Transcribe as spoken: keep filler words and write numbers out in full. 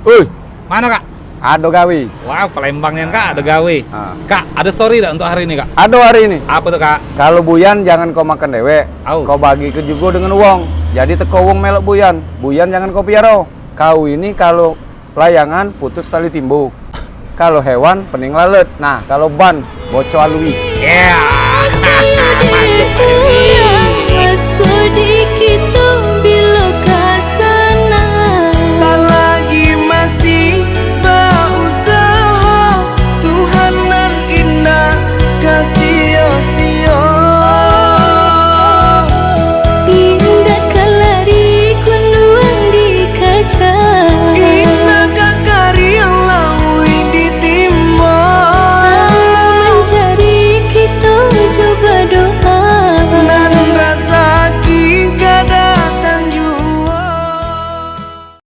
Oi, Mano, Kak? Ado gawe. Wah, Palembang nian, Kak, ado gawe. Ah. Kak, ado story dak untuk hari ni, Kak? Ado hari ni. Apo tu, Kak? Kalau buyan jangan kau makan dewek. Au. Kau bagi ke jugo dengan wong. Jadi teko wong melok buyan. Buyan jangan kau piaro. Kau ini kalau layangan putus tali timbu. Kalau hewan pening lalet. Nah, kalau ban bocor alui. Ya. Masuk, Pak Yudi.